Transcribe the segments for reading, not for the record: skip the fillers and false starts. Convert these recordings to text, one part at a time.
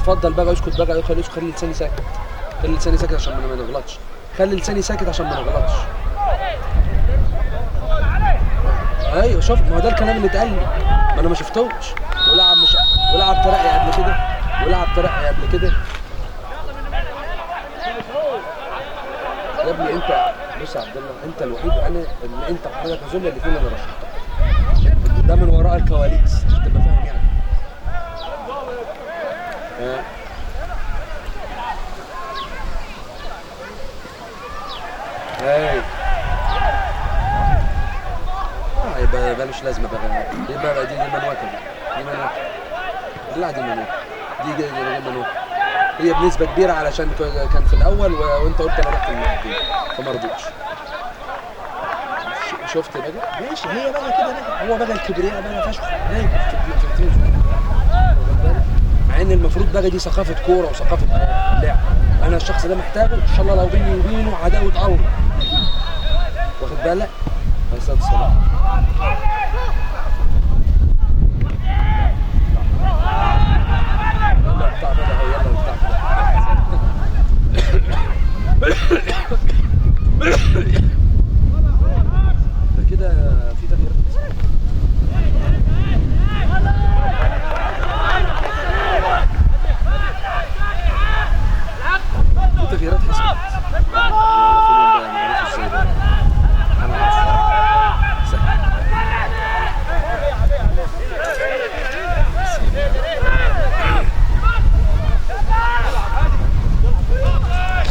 اتفضل بقى، اسكت بقى، خلي خلي لساني ساكت، خلي لساني ساكت عشان ما نغلطش، خلي لساني ساكت عشان ما نغلطش. ايوه شوف، ما هو ده الكلام اللي اتقال لي، ما انا ما شفتوش. ولعب مش ولعب ترقي قبل كده، ولعب ترقي قبل كده. يا ابني انت بص يا عبد الله، انت الوحيد، انا اللي انت وحضرتك اظن الاثنين اللي رشحتهم ده من وراء الكواليس عشان تبقى فاهم يعني. ايه يبقى مالوش لازمه بقى، يبقى دي منوكه، دي منوكه، لا دي منوكه، دي منوكه. هي بنسبة كبيرة علشان كان في الاول وانت قلت انا رحت المحكمة فما رضيتش. شفت بقى؟ ماشي، هي بقى كده بقى، هو بقى الكبرياء بقى فشخ نايم في مع ان المفروض بقى دي ثقافة كورة وثقافة لعب. انا الشخص ده محتاجه ان شاء الله، لو بيني وبينه عداوة الله، واخد بالك؟ عليه الصلاة والسلام. يلا بتاع كده اهو، يلا بتاع كده. ده كده في تغيير. في تغييرات حصلت. انا عارف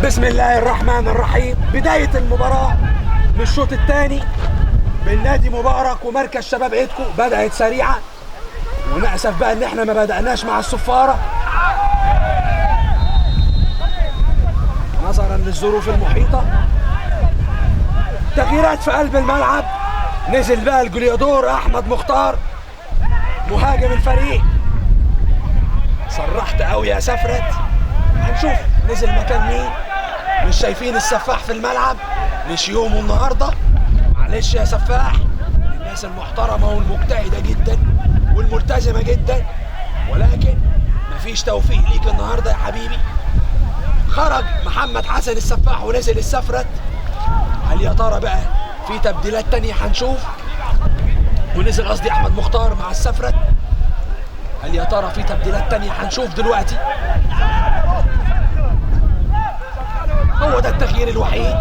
بسم الله الرحمن الرحيم. بداية المباراة من الشوط الثاني بين نادي مبارك ومركز شباب ايدكو بدأت سريعة، ونأسف بقى ان احنا ما بدأناش مع الصفارة نظرا للظروف المحيطة. تغييرات في قلب الملعب، نزل بقى الجليادور احمد مختار مهاجم الفريق. صرحت قوي يا سفرت، هنشوف نزل مكان مين. مش شايفين السفاح في الملعب، مش يومه النهارده، معلش يا سفاح. الناس المحترمة والمجتهده جدا والملتزمه جدا، ولكن مفيش توفيق ليك النهارده يا حبيبي. خرج محمد حسن السفاح ونزل السفرت. هل يا ترى بقى في تبديلات تانية؟ هنشوف. ونزل قصدي احمد مختار مع السفرت. هل يا ترى في تبديلات تانية؟ هنشوف دلوقتي. هو ده التغيير الوحيد.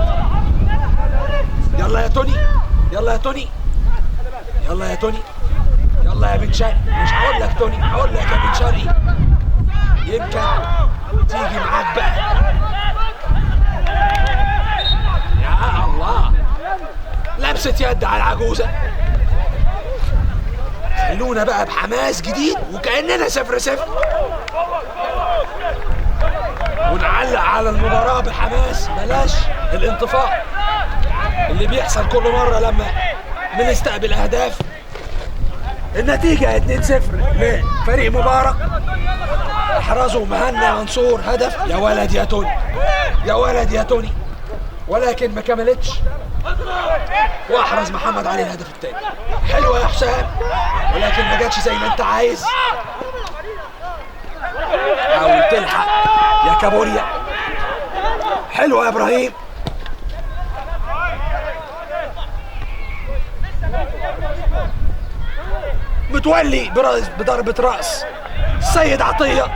يلا يا توني، يلا يا توني، يلا يا توني، يلا يا بن شرقي. مش هقول لك توني، هقول لك يا بن شرقي، يمكن تيجي معاك بقى. يا الله، لبسة يد على العجوزة. خلونا بقى بحماس جديد وكأننا 0-0، ونعلق على المباراة بحماس. بلاش الانطفاء اللي بيحصل كل مرة لما بنستقبل أهداف. النتيجة 2-0 لفريق مبارك. أحرزوا مهنا منصور هدف. يا ولد يا توني، يا ولد يا توني، ولكن ما كملتش. وأحرز محمد علي الهدف الثاني. حلوة يا حسام، ولكن ما جاتش زي ما أنت عايز. حاول تلحق يا كابوريا. حلوة يا إبراهيم. متولي بضربة رأس سيد عطية.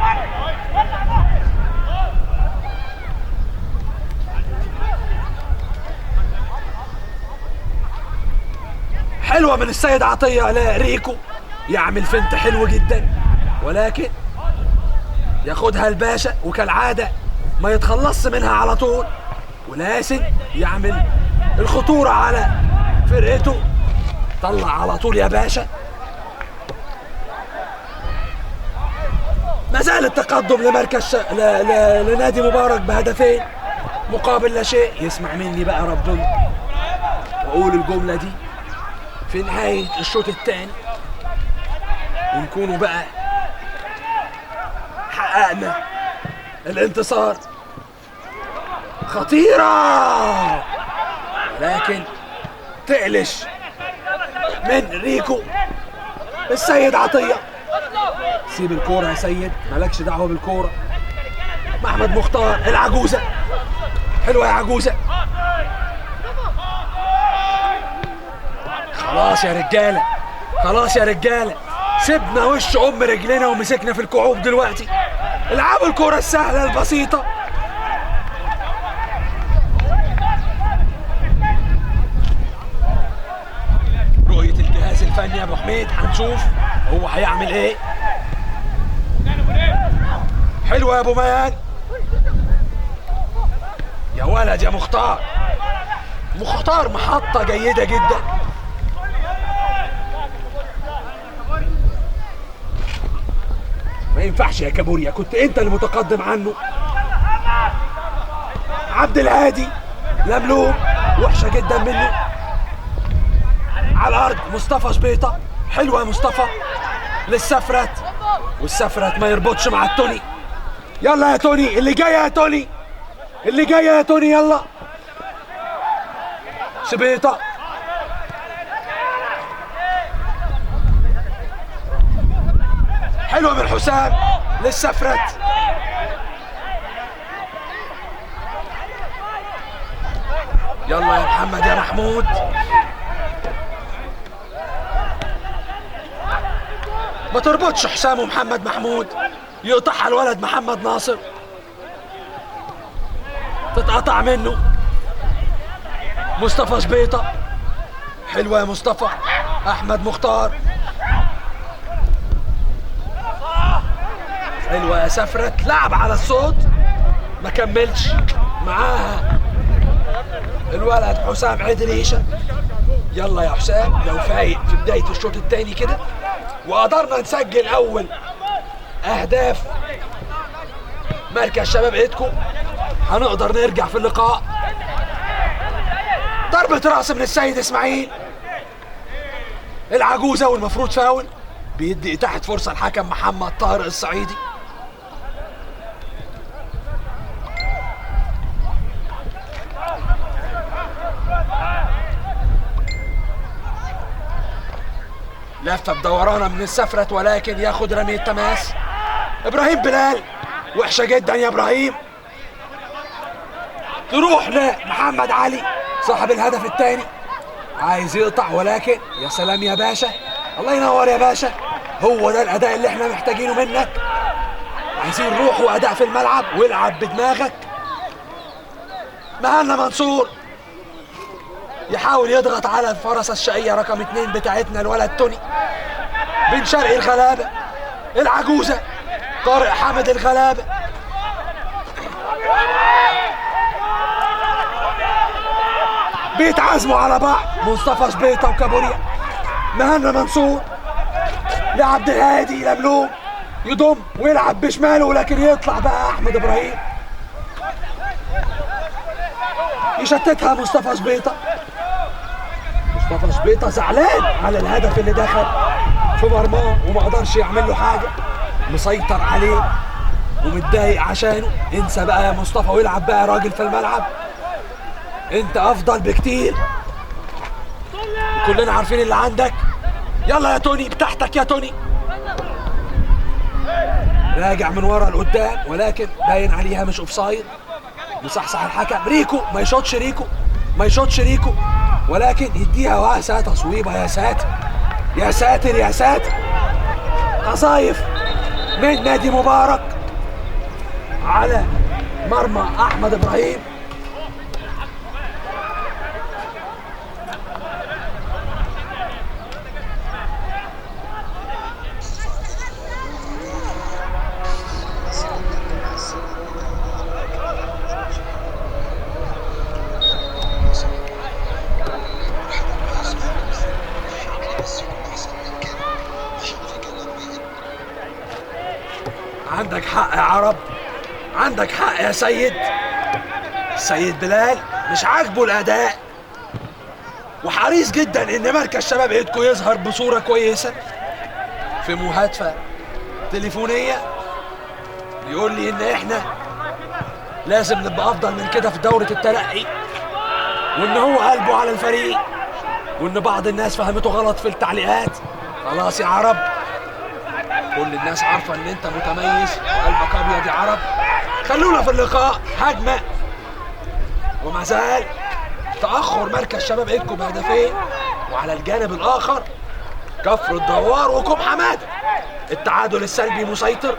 حلوة من السيد عطية لريكو، يعمل فنت حلو جدا، ولكن ياخدها الباشا وكالعادة ما يتخلصش منها على طول، ولازم يعمل الخطورة على فرقته. طلع على طول يا باشا. ما زال التقدم لمركز لنادي مبارك بهدفين مقابل لا شيء. يسمع مني بقى ربنا واقول الجملة دي في نهاية الشوط الثاني، ونكونوا بقى حققنا الانتصار. خطيرة، ولكن تقلش من ريكو. السيد عطية، سيب الكورة يا سيد، مالكش دعوه بالكورة. محمد مختار العجوزة، حلوة يا عجوزه. خلاص يا رجاله، خلاص يا رجاله، سيبنا وش ام رجلنا ومسكنا في الكعوب دلوقتي. العبوا الكورة السهلة البسيطة. رؤية الجهاز الفني يا ابو حميد، هنشوف هو هيعمل ايه. حلوة يا ابو ميان، يا ولد يا مختار. مختار محطة جيدة جدا. ما ينفعش يا كابوريا، كنت انت اللي متقدم عنه. عبد الهادي لملوم، وحشة جدا منه. على الارض مصطفى شبيطه، حلوة يا مصطفى للسفرت، والسفرت ما يربطش مع التوني. يلا يا توني، اللي جاي يا توني، اللي جاي يا توني، يلا شبيطه. حلوة من حسام للسفرت. يلا يا محمد يا محمود. ما تربطش حسام ومحمد محمود، يقطعها الولد محمد ناصر، تتقطع منه. مصطفى شبيطه، حلوة يا مصطفى. احمد مختار، حلوة يا سفرت، لعب على الصوت ما كملش معاها الولد حسام عدريشه. يلا يا حسام، لو فايق في بداية الشوط الثاني كده وقدرنا نسجل اول اهداف مركز شباب ايدكو، هنقدر نرجع في اللقاء. ضربة راس من السيد اسماعيل العجوزة، والمفروض فاول، بيدي اتاحة فرصة الحكم محمد طارق الصعيدي. لفة بدورانة من السفرت، ولكن ياخد رمية تماس. ابراهيم بلال، وحشة جدا يا ابراهيم، تروح لمحمد علي صاحب الهدف الثاني، عايز يقطع ولكن يا سلام يا باشا، الله ينور يا باشا، هو ده الاداء اللي احنا محتاجينه منك. عايزين روح واداء في الملعب، والعب بدماغك. مهنا منصور يحاول يضغط على الفرصة الشقية رقم 2 بتاعتنا الولد توني بن شرقي الغلابة العجوزة، طارق حامد الغلابة. بيتعازموا على بعض مصطفى شبيطة وكابوريا. مهنا منصور لعبد الهادي لملوم، يضم ويلعب بشماله ولكن يطلع بقى احمد ابراهيم يشتتها مصطفى شبيطة. مصطفى شبيطة زعلان على الهدف اللي دخل في مرماه وما قدرش يعمل له حاجة، مسيطر عليه ومتضايق عشانه. انسى بقى يا مصطفى ويلعب بقى راجل في الملعب، انت افضل بكتير وكلنا عارفين اللي عندك. يلا يا توني، بتاعتك يا توني. راجع من ورا لقدام ولكن باين عليها مش offside. مصحصح الحكم. ريكو ما يشوطش، ريكو ما يشوطش، ريكو ولكن يديها واسعة تصويبه. يا ساتر يا ساتر يا ساتر، قصايف من نادي مبارك على مرمى احمد ابراهيم. عندك حق يا عرب، عندك حق يا سيد. السيد بلال مش عاجبه الاداء وحريص جدا ان مركز شباب ايدكو يظهر بصورة كويسة. في مهاتفه تليفونيه بيقول لي ان احنا لازم نبقى افضل من كده في دوره الترقي، وان هو قلبه على الفريق، وان بعض الناس فهمته غلط في التعليقات. خلاص يا عرب، كل الناس عارفه ان انت متميز وقلبك ابيض يا عرب. خلونا في اللقاء. هجمة وما زال تاخر مركز شباب ايدكو بهدفين، وعلى الجانب الاخر كفر الدوار وكوم حمادة. التعادل السلبي مسيطر.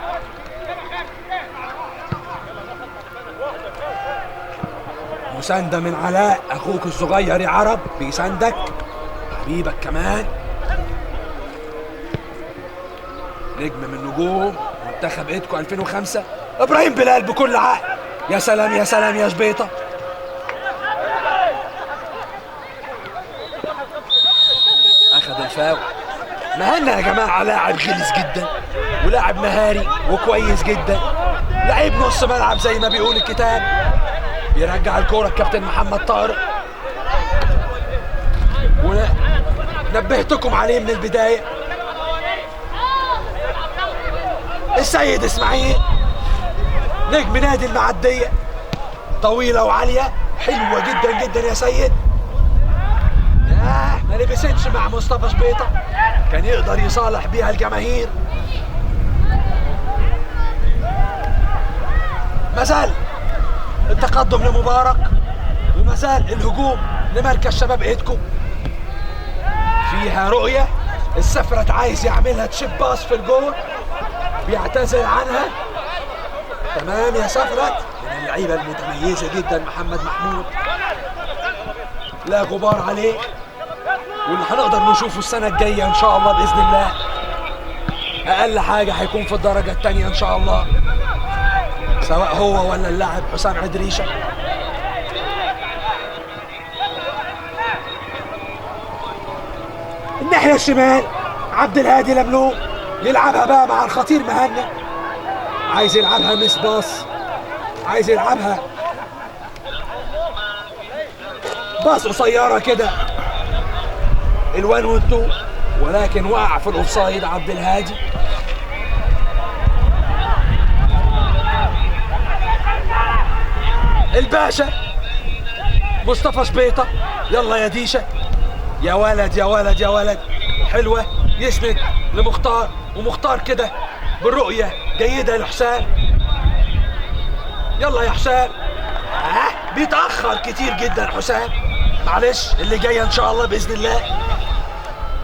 مساندة من علاء اخوك الصغير يا عرب، بيساندك حبيبك كمان، نجم من نجوم منتخب ايدكو 2005 ابراهيم بلال بكل عقل. يا سلام يا سلام يا شبيطه. اخذ الفاول. مهنا يا جماعة لاعب غلس جدا ولاعب مهاري وكويس جدا، لعيب نص ملعب زي ما بيقول الكتاب. بيرجع الكورة الكابتن محمد طارق، ونبهتكم عليه من البداية. السيد اسماعيل نجم نادي المعدية، طويلة وعاليه حلوة جدا جدا يا سيد. ما لبستش مع مصطفى شبيطه، كان يقدر يصالح بيها الجماهير. مازال التقدم لمبارك ومازال الهجوم لمركز شباب ايدكو. فيها رؤية السفرة عايز يعملها chip pass في الجول، بيعتذر عنها. تمام يا سفرت، من اللعيبة المتميزة جدا محمد محمود، لا غبار عليه، واللي هنقدر نشوفه السنة الجاية ان شاء الله باذن الله اقل حاجة هيكون في الدرجة الثانية ان شاء الله، سواء هو ولا اللاعب حسام عدريشه. الناحية الشمال عبد الهادي لملوم يلعبها بقى مع الخطير مهنا، عايز يلعبها مس باص، عايز يلعبها باص قصيرة كده ال one وال two، ولكن وقع في ال offside عبد الهادي. الباشا مصطفى شبيطه، يلا يا ديشه، يا ولد يا ولد يا ولد، حلوة، يسند لمختار، ومختار كده بالرؤية جيدة لحسام. يلا يا حسام، بيتاخر كتير جدا حسام، معلش اللي جاية ان شاء الله باذن الله.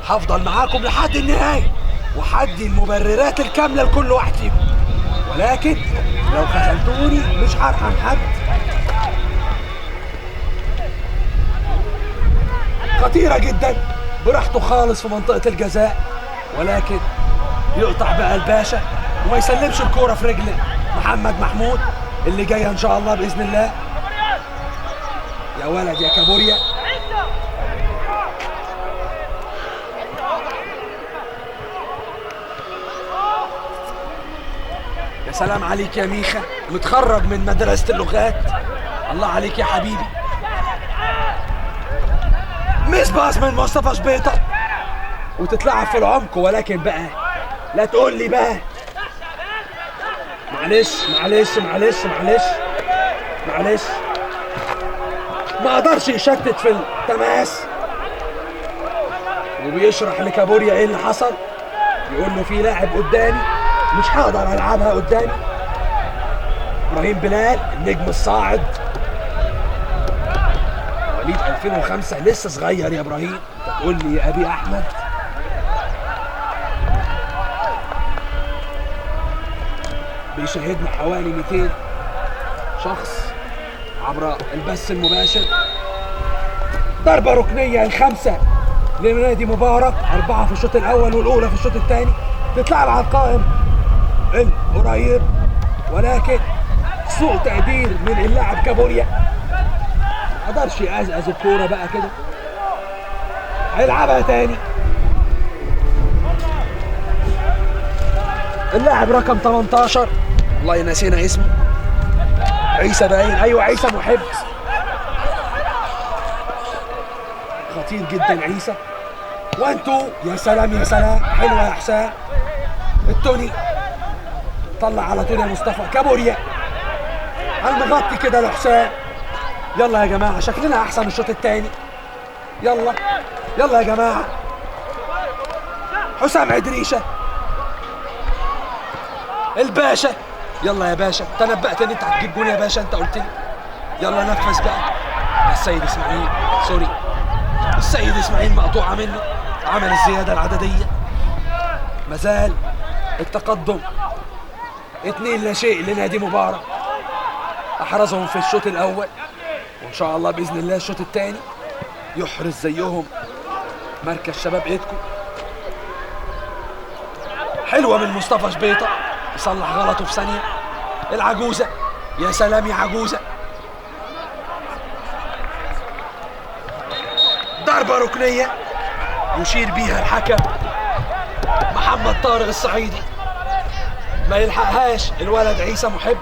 هفضل معاكم لحد النهاية وحدي المبررات الكاملة لكل واحد فيكم، ولكن لو خذلتوني مش هرحم حد. خطيرة جدا براحته خالص في منطقة الجزاء، ولكن يقطع بقى الباشا وما يسلمش الكورة في رجل محمد محمود اللي جاية ان شاء الله باذن الله. يا ولد يا كابوريا. يا سلام عليك يا ميخا، متخرج من مدرسة اللغات، الله عليك يا حبيبي. miss pass من مصطفى شبيطة وتتلعب في العمق، ولكن بقى لا تقول لي بقى معلش معلش معلش معلش معلش، ما قدرش يشتت في التماس. وبيشرح لكابوريا ايه اللي حصل، يقول له في لاعب قدامي مش هقدر العبها قدامي. ابراهيم بلال النجم الصاعد مواليد 2005، لسه صغير يا ابراهيم، انت تقول لي يا ابي احمد. بيشاهدنا حوالي 200 شخص عبر البث المباشر. ضربة ركنية الخامسة لنادي مبارك، 4 في الشوط الأول والأولى في الشوط الثاني، تتلعب على القائم القريب، ولكن سوء تقدير من اللاعب كابوريا، ما قدرش يقزقز الكورة بقى كده، هيلعبها تاني. اللاعب رقم 18 الله ينسينا اسمه، عيسى باين، ايوه عيسى محب، خطير جدا عيسى. 1 2، يا سلام يا سلام، حلوة يا حسام. التوني طلع على طول يا مصطفى كابوريا على المغطي كده لحسام. يلا يا جماعة شكلنا احسن الشوط الثاني، يلا يلا يا جماعة. حسام عدريشه الباشا، يلا يا باشا، تنبأت ان انت هتجيب جون يا باشا، انت قلت لي يلا نفذ بقى. السيد اسماعيل، sorry، السيد اسماعيل مقطوعة منه، عمل الزيادة العدديه. مازال التقدم 2-0 لنادي مبارك، احرزهم في الشوط الاول، وان شاء الله باذن الله الشوط الثاني يحرز زيهم مركز شباب ايدكو. حلوة من مصطفى شبيطه، يصلح غلطه في ثانية. العجوزة، يا سلام يا عجوزه، ضربه ركنيه يشير بيها الحكم محمد طارق الصعيدي، ما يلحقهاش الولد عيسى محب.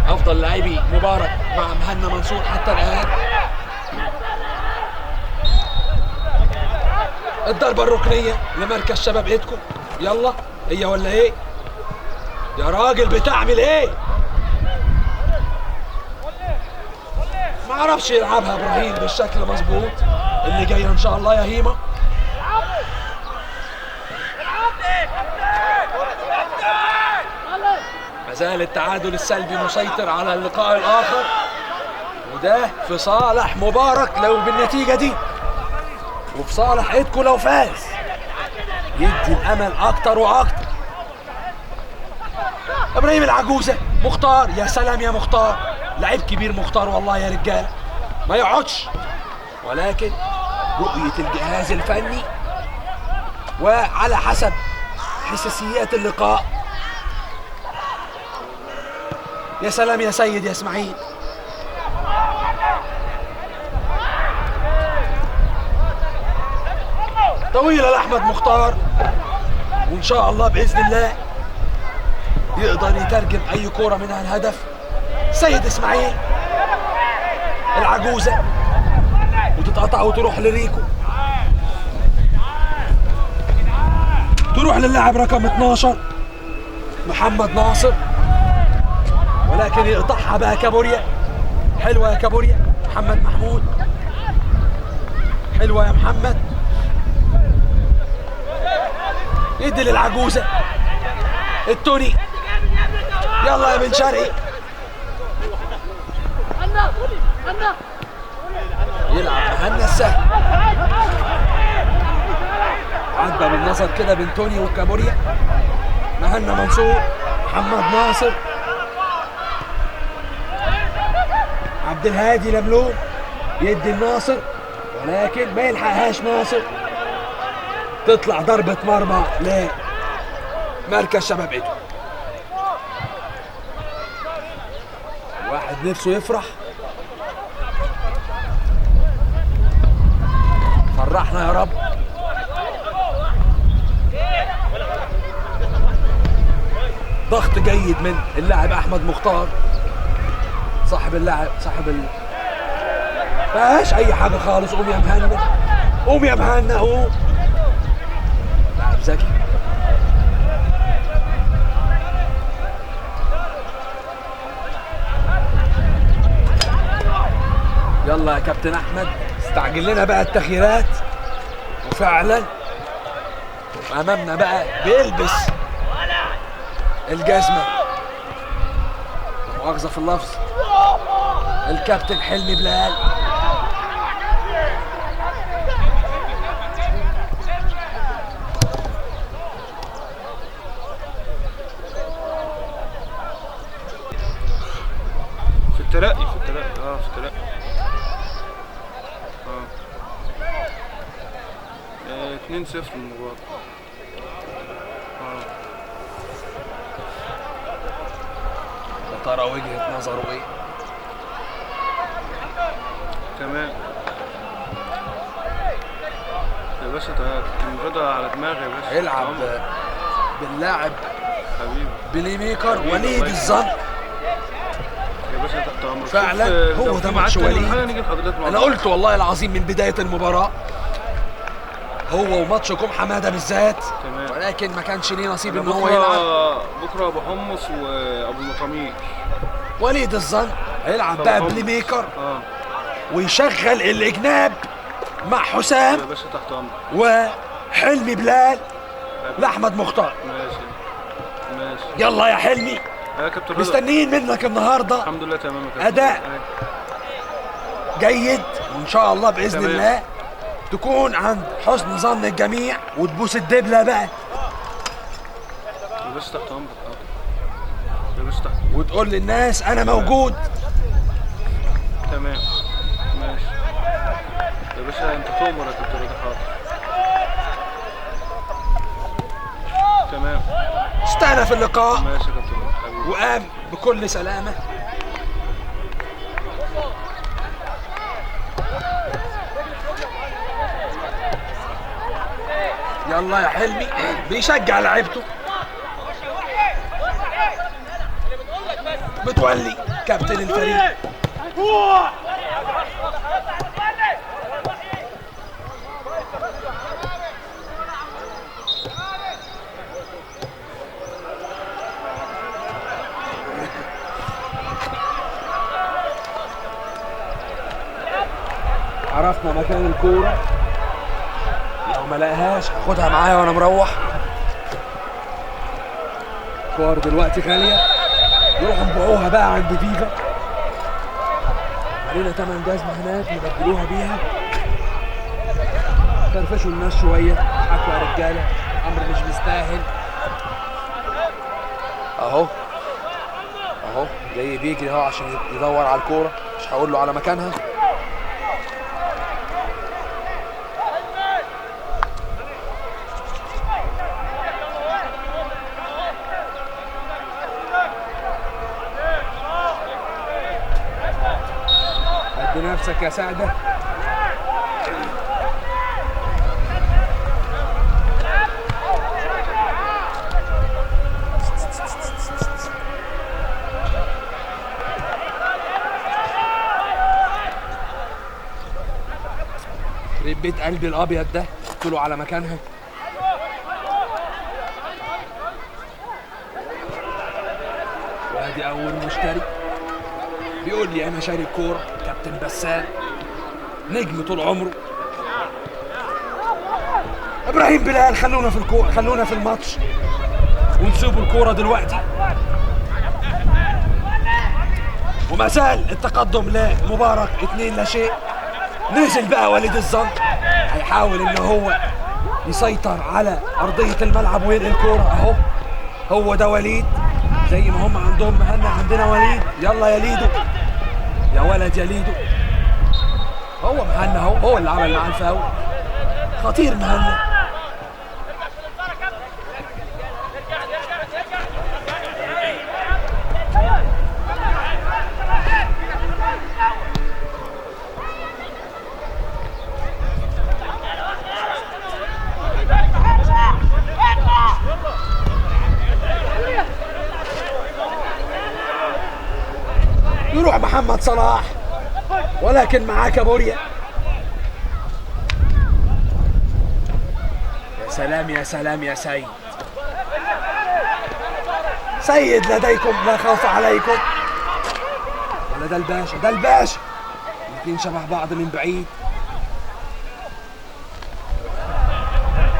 افضل لاعبي مبارك مع مهنا منصور حتى الان. الضربة الركنيه لمركز شباب ايدكم، يلا هي ولا ايه يا راجل؟ بتعمل ايه؟ ما عرفش يلعبها ابراهيم بالشكل مظبوط. اللي جاي ان شاء الله يا هيما. مازال التعادل السلبي مسيطر على اللقاء الاخر، وده في صالح مبارك لو بالنتيجة دي، وفي صالح ايدكو لو فاز، يدي الامل اكتر واكتر. ابراهيم العجوزة، مختار، يا سلام يا مختار، لعيب كبير مختار والله يا رجاله، ما يقعدش، ولكن رؤية الجهاز الفني وعلى حسب حساسيات اللقاء. يا سلام يا سيد يا اسماعيل. طويلة لأحمد مختار، وإن شاء الله بإذن الله يقدر يترجم أي كورة منها الهدف. سيد إسماعيل، العجوزة، وتتقطع وتروح لريكو، تروح للاعب رقم 12 محمد ناصر، ولكن يقطعها بقى كابوريا. حلوة يا كابوريا، محمد محمود، حلوة يا محمد، يدي للعجوزة التوني، يلا يا بن شرقي، يلعب مهنا السهل. عدى بالنظر كده بين توني والكابوريا. مهنا منصور، محمد ناصر، عبد الهادي لملوم، يدي الناصر ولكن ما يلحقهاش ناصر، تطلع ضربة مرمى لمركز شباب ايدو. واحد نفسه يفرح، فرحنا يا رب. ضغط جيد من اللاعب احمد مختار، صاحب اللاعب، صاحب ال فيهاش اي حاجة خالص. قوم يا مهنا، قوم يا مهنا، قوم. لاعب ذكي. يلا يا كابتن احمد استعجل لنا بقى التغييرات. وفعلا امامنا بقى بيلبس الجزمة، مؤاخذة في اللفظ، الكابتن حلمي بلال. في الترقي، في الترقي، في الترقي. 2-0 المباراة. يا ترى وجهة نظره ايه؟ تمام يا باشا، ده على دماغي يا باشا. هيلعب باللاعب حبيبي playmaker وليد الزن يا باشا، تحت امرك. فعلا هو ده ماتش وليد. انا قلت والله العظيم من بداية المباراة هو وماتش كوم حمادة بالذات، ولكن ما كانش ليه نصيب ان هو يلعب. بكره ابو حمص وابو المطامير. وليد الزن هيلعب بقى playmaker ويشغل الاجناب مع حسام يا باشا، تحت امرك، وحلمي بلال لاحمد مختار. ماشي. يلا يا حلمي، يا كابتن رضا مستنيين منك النهارده الحمد لله تمام يا كابتن. أداء جيد، وان شاء الله باذن تمام. الله تكون عند حسن ظن الجميع وتبوس الدبله بقى. يا باشا تحت امرك. حاضر يا باشا تحت. وتقول للناس انا موجود. تمام ماشي يا باشا، انت تؤمر يا كابتن رضا. حاضر تمام. استأنف اللقاء. ماشي يا كابتن رضا حبيبي. وقام بكل سلامه. يلا يا حلمي، بيشجع لعيبته. متولي كابتن الفريق. عرفنا مكان الكورة، لو ما لقاهاش هاخدها معايا وانا مروح. كور دلوقتي غالية، يروحوا يبيعوها بقى عند فيفا. علينا تمن جزمة هناك نبدلوها بيها. فرفشوا الناس شوية، اضحكوا يا رجالة، الأمر مش مستاهل. أهو أهو جاي بيجري أهو عشان يدور على الكورة، مش هقول له على مكانها. قد نفسك يا سعدة. يخرب بيت قلبي الابيض ده، قلت له على مكانها. وادي اول مشتري بيقول لي انا شاري الكورة. كابتن بسام نجم طول عمره. ابراهيم بلال، خلونا في الكورة، خلونا في الماتش ونسيبوا الكورة دلوقتي. وما زال التقدم لمبارك 2-0. نزل بقى وليد الزنط، هيحاول ان هو يسيطر على ارضية الملعب وينقل الكورة. اهو هو ده وليد، زي ما هم عندهم مهنا عندنا وليد. يلا يا ليدو، يا ولد يا ليدو. هو مهنا اهو، هو اللي عمل معاه الفاول. خطير مهنا. يروح محمد صلاح، ولكن معاه كابوريا. يا سلام يا سلام يا سيد. سيد لديكم لا خوف عليكم. ولا ده الباشا، ده الباشا. الاثنين شبه بعض من بعيد.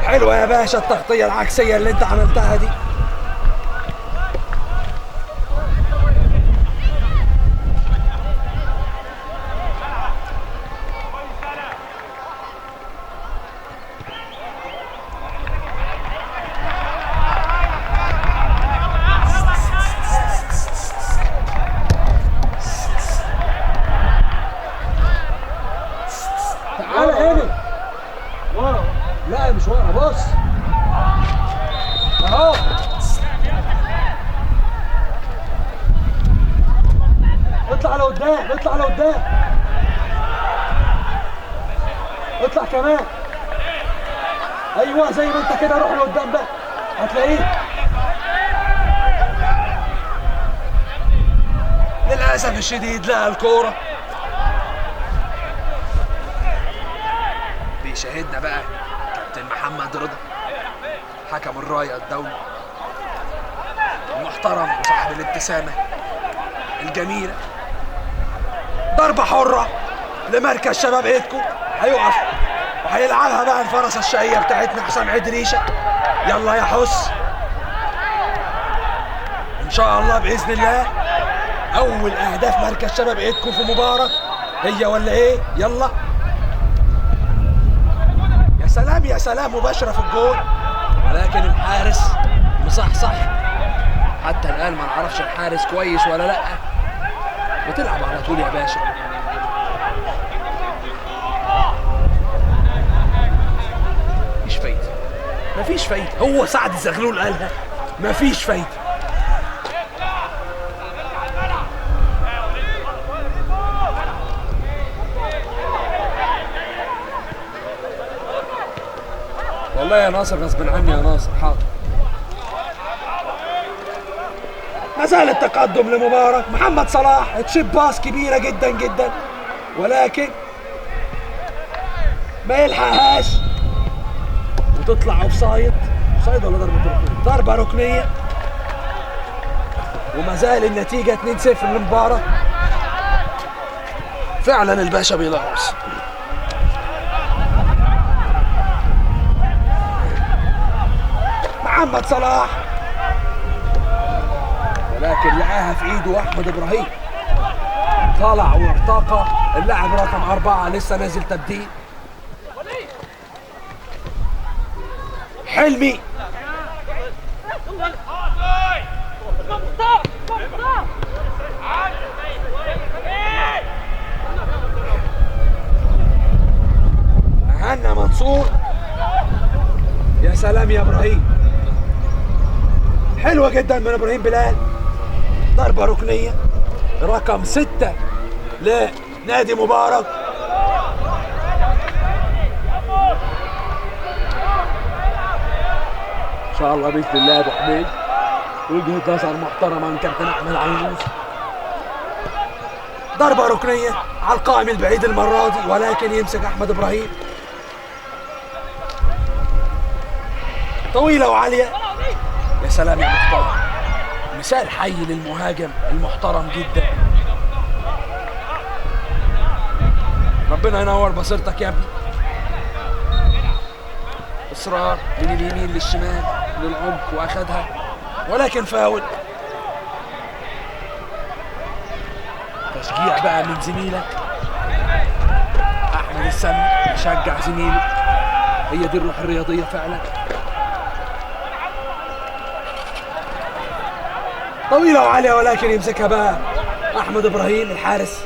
حلوة يا باشا التغطية العكسية اللي انت عملتها دي. تعالى هنا ورا، لا مش ورا، بص اهو. اطلع لقدام، اطلع لقدام، اطلع كمان. ايوه زي ما انت كده، روح لقدام بقى هتلاقيه. للاسف الشديد لقى الكورة. بيشاهدنا بقى كابتن محمد رضا، حكم الراية الدولي المحترم وصاحب الابتسامة الجميلة. ضربة حرة لمركز شباب ايدكو، هيقف وهيلعبها بقى الفرصة الشقية بتاعتنا حسام عدريشة. يلا يا حس. شاء الله باذن الله اول اهداف مركز شباب ايدكم في مبارك هي ولا ايه؟ يلا يا سلام يا سلام، مباشرة في الجول، ولكن الحارس مصحصح. حتى الان ما نعرفش الحارس كويس ولا لا. بتلعب على طول يا باشا. مفيش فايده، مفيش فايده. هو سعد الزغلول قالها، مفيش فايده. والله يا ناصر غصب عني يا ناصر. حاضر. ما زال التقدم لمبارك. محمد صلاح chip pass كبيرة جدا جدا، ولكن ما يلحقهاش وتطلع offside. offside ولا ضربه ركنيه؟ ضربه ركنيه. وما زال النتيجة 2-0 لمبارك. فعلا الباشا بيلعبس. محمد صلاح، ولكن لقاها في ايده احمد ابراهيم. طلع وارتقى اللاعب رقم 4 لسه نازل تبديل. حلمي مهنا منصور. يا سلام يا ابراهيم، حلوة جدا من ابراهيم بلال. ضربه ركنيه رقم 6 لنادي مبارك. ان شاء الله باذن الله يا ابو حميد، وجهه نظر محترمه من كابتن احمد علوش. ضربه ركنيه على القائم البعيد المرة دي، ولكن يمسك احمد ابراهيم. طويلة وعاليه. يا سلام يا مختار، مثال حي للمهاجم المحترم جدا. ربنا ينور بصيرتك يا ابني. اصرار من اليمين للشمال للعمق واخدها، ولكن فاول. تشجيع بقى من زميلك احمد السمي، يشجع زميله. هي دي الروح الرياضية فعلا. طويلة وعالية، ولكن يمسكها بقى أحمد إبراهيم الحارس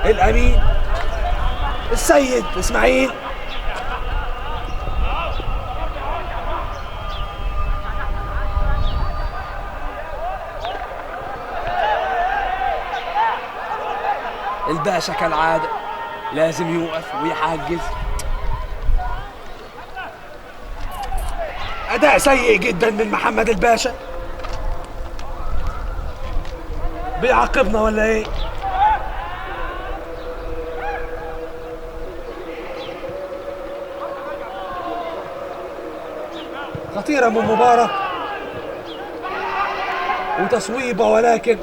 الأمين السيد إسماعيل. الباشا كالعادة لازم يوقف ويحجز. أداء سيء جدا من محمد الباشا. بيعاقبنا ولا ايه؟ خطيرة من مبارك وتصويبة، ولكن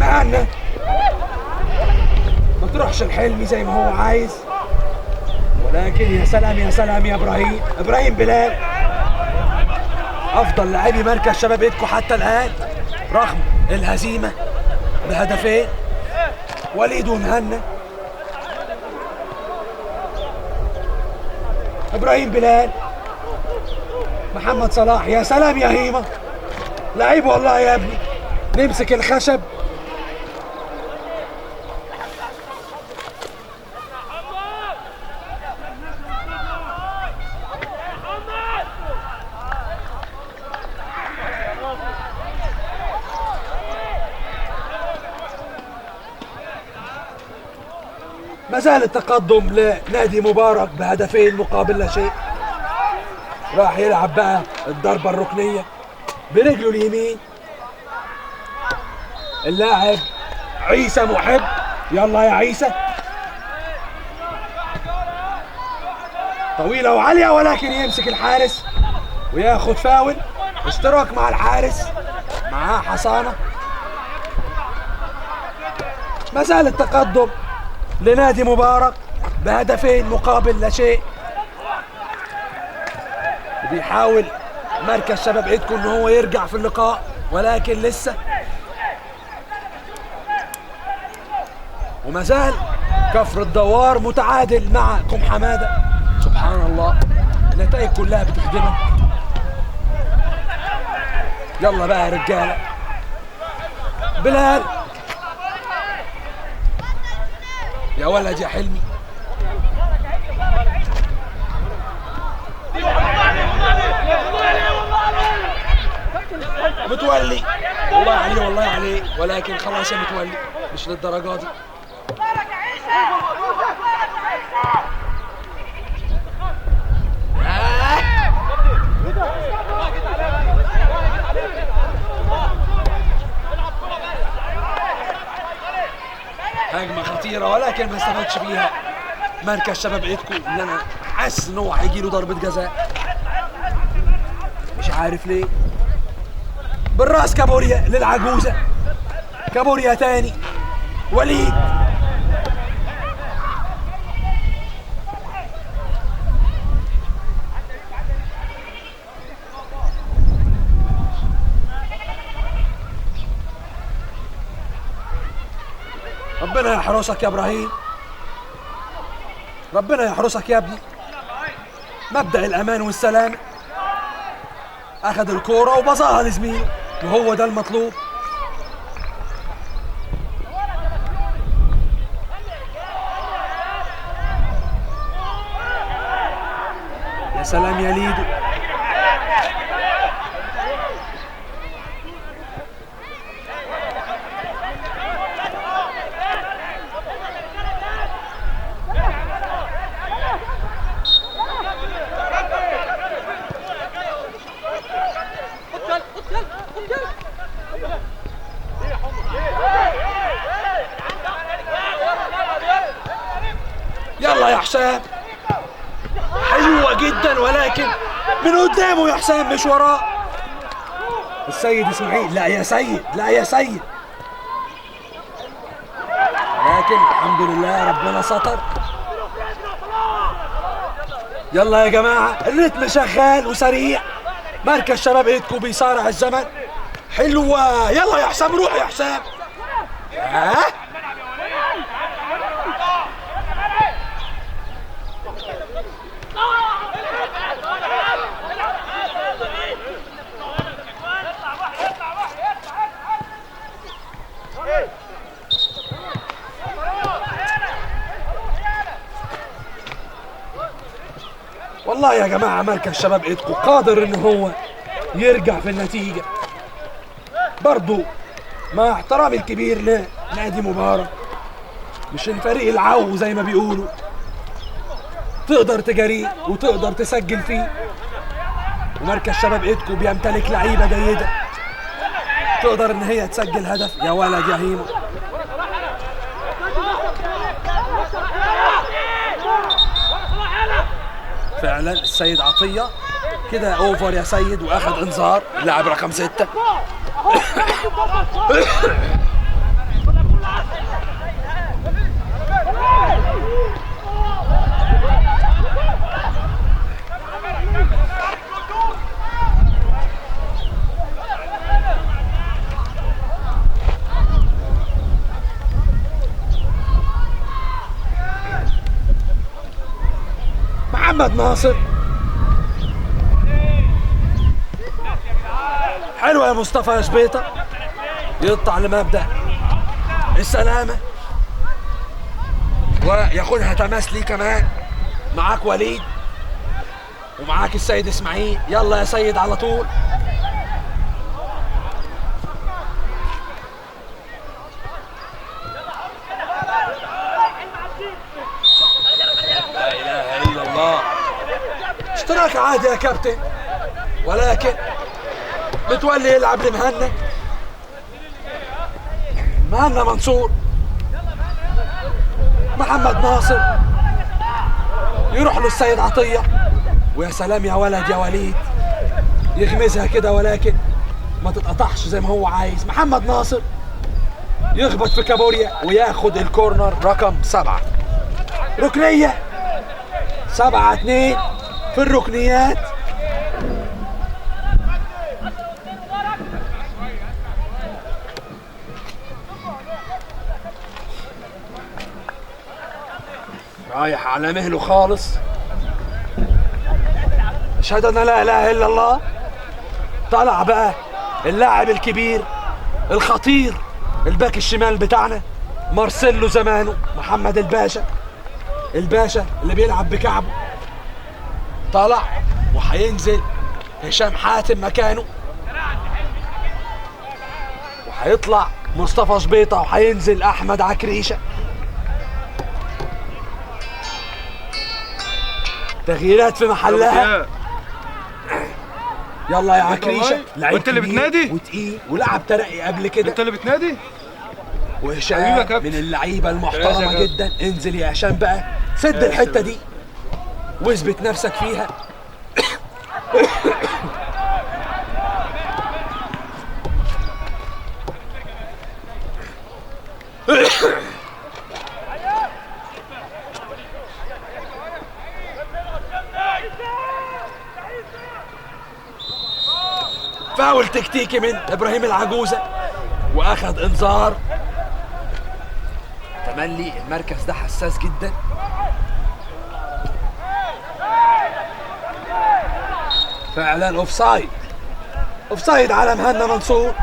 معنا ما تروحش الحلمي زي ما هو عايز، ولكن يا سلام يا سلام يا ابراهيم. ابراهيم بلال افضل لاعبي مركز شباب ايدكو حتى الان رغم الهزيمة بهدفين. وليد ومهنا. ابراهيم بلال، محمد صلاح. يا سلام يا هيمه، لعيب والله يا ابني. نمسك الخشب. ما زال التقدم لنادي مبارك بهدفين مقابل لا شيء. راح يلعب بقى الضربة الركنية برجله اليمين اللاعب عيسى محب. يلا يا عيسى، طويلة وعالية، ولكن يمسك الحارس وياخد فاول. اشتراك مع الحارس. معاه حصانة. ما زال التقدم لنادي مبارك بهدفين مقابل لا شيء. وبيحاول مركز شباب إدكو ان هو يرجع في اللقاء، ولكن لسه وما زال كفر الدوار متعادل مع كوم حمادة. سبحان الله، النتائج كلها بتخدمك. يلا بقى يا رجاله. بلال يا ولد يا حلمي. متولي والله عليه والله عليه، ولكن خلاص يا متولي مش للدرجة دي. هجمة خطيرة ولكن ما استفادش بيها مركز شباب عيدكو، اللي انا حاسس ان هو هيجي له ضربة جزاء مش عارف ليه. بالراس كابوريا للعجوزة، كابوريا تاني، وليد. ربنا يحرسك يا ابراهيم، ربنا يحرسك يا ابني. مبدأ الأمان والسلامة. أخذ الكورة وبصاها لزميله وهو ده المطلوب. يا سلام يا ليدو. يلا يا حسام، حلوة جدا ولكن من قدامه يا حسام مش وراه. السيد اسماعيل، لا يا سيد، لا يا سيد، لكن الحمد لله ربنا ستر. يلا يا جماعة الريتم شغال وسريع. مركز شباب ايدكو بيصارع الزمن. حلوة، يلا يا حسام، روح يا حسام. والله يا جماعة مركز شباب ايدكو قادر ان هو يرجع في النتيجة. برضو مع احترامي الكبير لنادي مبارك، مش الفريق العو زي ما بيقولوا، تقدر تجارية وتقدر تسجل فيه. ومركز شباب ايدكو بيمتلك لعيبة جيدة تقدر ان هي تسجل هدف. يا ولد يا هيمو. فعلا السيد عطية كده اوفر يا سيد، واخد انذار اللاعب رقم 6. محمد ناصر، حلوة يا مصطفى يا شبيطة، يقطع لمبدأ السلامة وياخدها تماس ليه كمان. معاك وليد ومعاك السيد اسماعيل، يلا يا سيد على طول. لا اله الا الله، اشتراك عادي يا كابتن، ولكن متولي يلعب لمهنا، مهنا منصور، محمد ناصر، يروح له السيد عطية، ويا سلام يا ولد يا وليد، يغمزها كده ولكن ما تتقطعش زي ما هو عايز. محمد ناصر يخبط في كابوريا وياخد ال corner رقم 7. ركنية 7-2 في الركنيات. رايح على مهله خالص. أشهد أن لا إله إلا الله. طلع بقى اللاعب الكبير الخطير الباك الشمال بتاعنا مارسيلو زمانه، محمد الباشا، الباشا اللي بيلعب بكعبه. طلع وهينزل هشام حاتم مكانه، وهيطلع مصطفى شبيطة، وهينزل أحمد عكريشة. تغييرات في محلها. يلا يا عكريشة، لعيب وانت اللي بتنادي وتقيل ولعب ترقي قبل كده. انت اللي بتنادي. وهشام من اللعيبة المحترمة جدا. انزل يا هشام بقى، سد الحتة دي واثبت نفسك فيها. فاول تكتيكي من ابراهيم العجوزة واخد انذار. تملي المركز ده حساس جدا. فعلا offside، offside على مهنا منصور.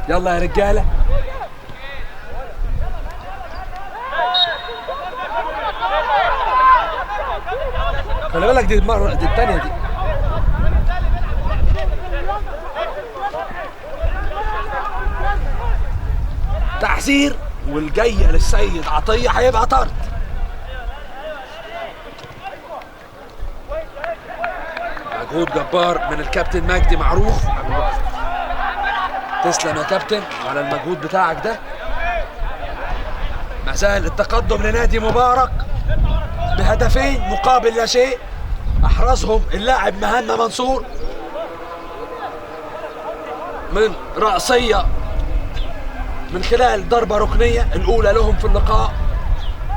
يلا يا رجاله. خلي بالك دي المرة دي الثانية دي. تحذير والجاية للسيد عطية هيبقى طرد. مجهود جبار من الكابتن مجدي معروف. تسلم يا كابتن على المجهود بتاعك ده. ما زال التقدم لنادي مبارك بهدفين مقابل لا شيء احرزهم اللاعب مهنا منصور من رأسية من خلال ضربة ركنية الأولى لهم في اللقاء،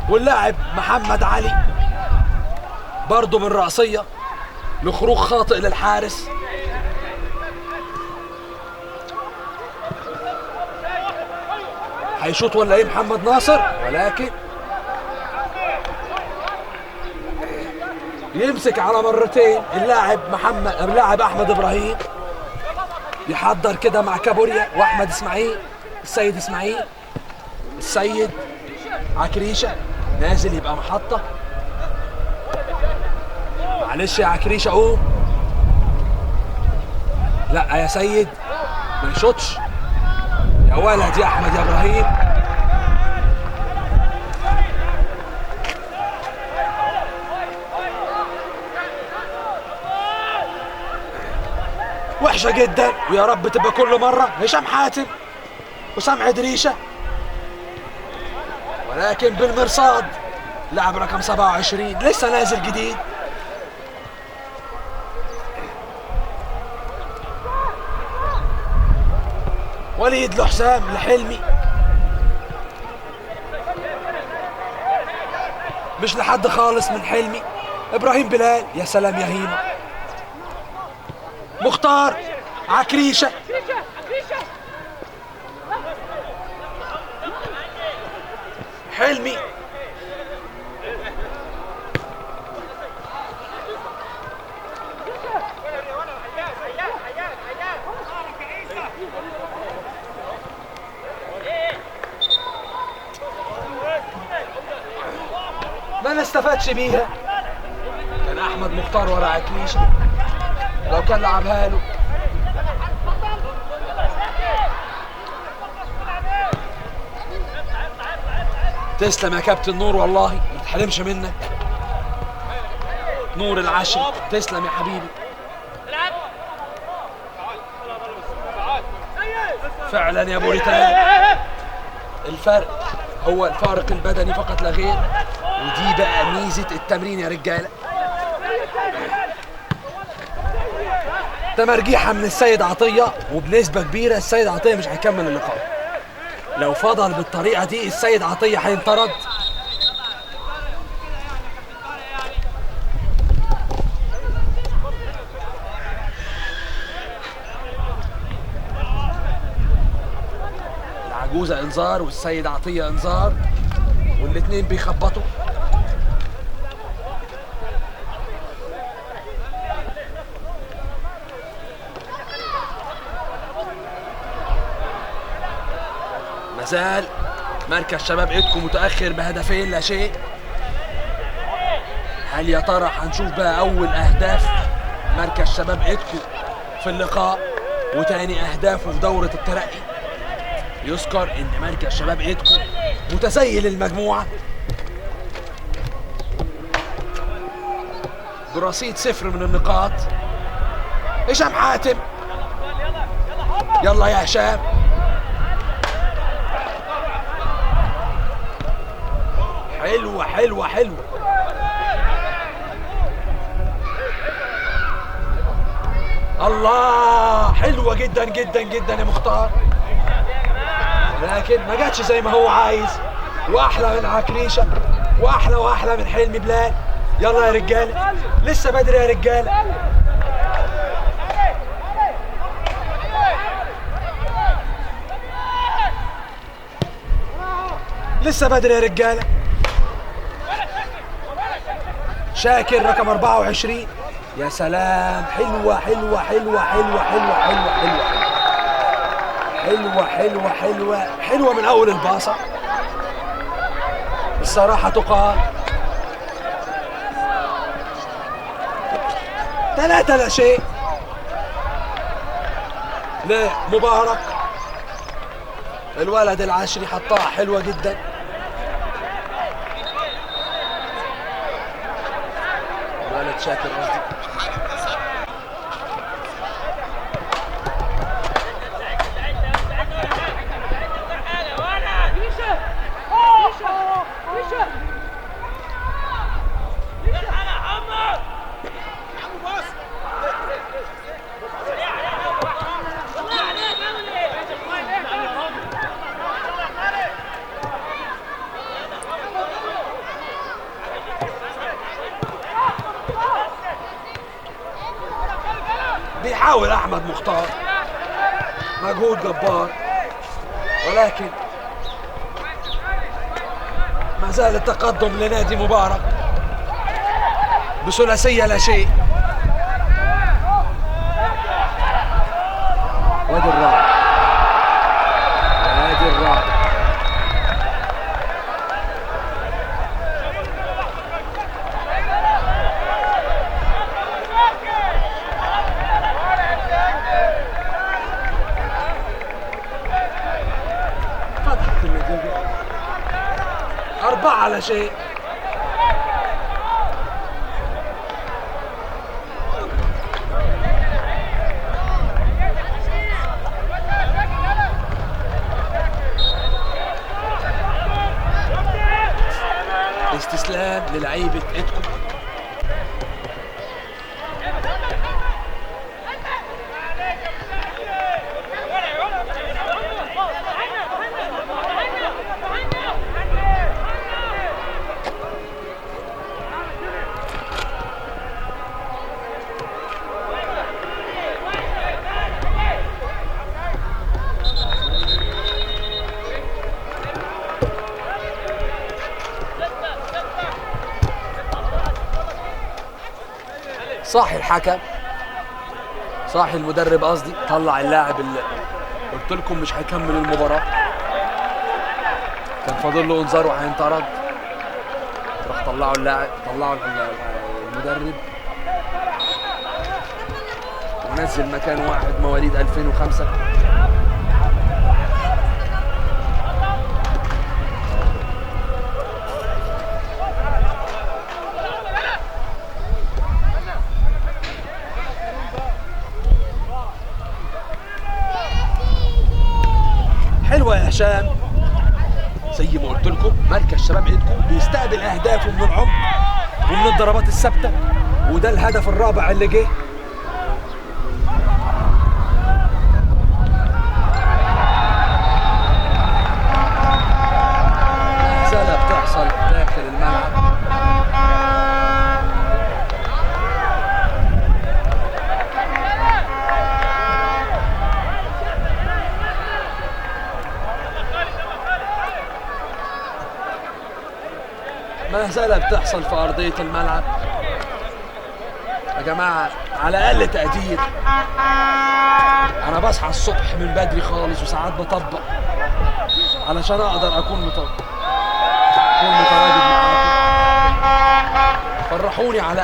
واللاعب محمد علي برضه من رأسية لخروج خاطئ للحارس. هيشوط ولا ايه محمد ناصر؟ ولكن يمسك على مرتين اللاعب محمد، اللاعب احمد ابراهيم. يحضر كده مع كابوريا واحمد اسماعيل، السيد اسماعيل، السيد عكريشه نازل يبقى محطة. معلش يا عكريشه قوم. لا يا سيد ما يشوطش يا ولد يا احمد يا ابراهيم. وحشة جدا ويا رب تبقى كل مرة. هشام حاتم وسام عدريشه، ولكن بالمرصاد لاعب رقم 27 لسه نازل جديد. وليد لحسام لحلمي، مش لحد خالص من حلمي. ابراهيم بلال، يا سلام يا هيما. مختار عكريشه، حلمي، ما نستفادش بيها. كان احمد مختار ورا عكريشه، لو كان لعبها له. تسلم يا كابتن نور، والله ما تحرمش منك. نور العشر، تسلم يا حبيبي. فعلا يا بوريتان الفرق هو الفارق البدني فقط لا غير، ودي بقى ميزة التمرين يا رجالة. تمرجيحة من السيد عطية، وبنسبة كبيرة السيد عطية مش هيكمل اللقاء. لو فضل بالطريقة دي السيد عطية هينطرد. العجوزة انذار والسيد عطية انذار، والاتنين بيخبطوا. مازال مركز شباب ايدكو متأخر بهدفين لا شيء. هل يا ترى هنشوف بقى أول أهداف مركز شباب ايدكو في اللقاء وتاني أهدافه في دورة الترقي؟ يذكر إن مركز شباب ايدكو متسيل المجموعة برصيد 0 من النقاط. هشام حاتم، يلا يا هشام. حلوة حلوة حلوة. الله، حلوة جدا جدا جدا يا مختار، لكن ما جاتش زي ما هو عايز. واحلى من عكريشة، واحلى واحلى من حلمي بلال. يلا يا رجالة، لسه بدري يا رجالة. لسه بدري يا رجالة. شاكر رقم 24، يا سلام، حلوة حلوة حلوة حلوة حلوة حلوة حلوة حلوة حلوة حلوة حلوة من أول الباصة. الصراحة تقال 3 لا شيء لمبارك. الولد العشري حطها حلوة جدا. الولد شاكر قصدي. بيحاول احمد مختار، مجهود جبار، ولكن ما زال التقدم لنادي مبارك بثلاثية لا شيء. وادي الرابع، وادي الرابع. فتحت النتيجة 4 لا شيء. استسلام للعيبة ايدكو. صاحي الحكم، صاحي المدرب قصدي، طلع اللاعب اللي قلت لكم مش هيكمل المباراة، كان فاضل له انذار وهينطرد، راح طلعوا اللاعب، طلعوا المدرب ونزل مكان واحد مواليد 2005. حلوة يا هشام. زي ما قلت لكم مركز شباب ايدكم بيستقبل اهدافه من العمق ومن الضربات الثابتة، وده الهدف الرابع اللي جه. مهزله بتحصل في ارضية الملعب يا جماعة. على اقل تقدير انا بصحى الصبح من بدري خالص وساعات بطبق علشان اقدر اكون متواجد معاكم. فرحوني على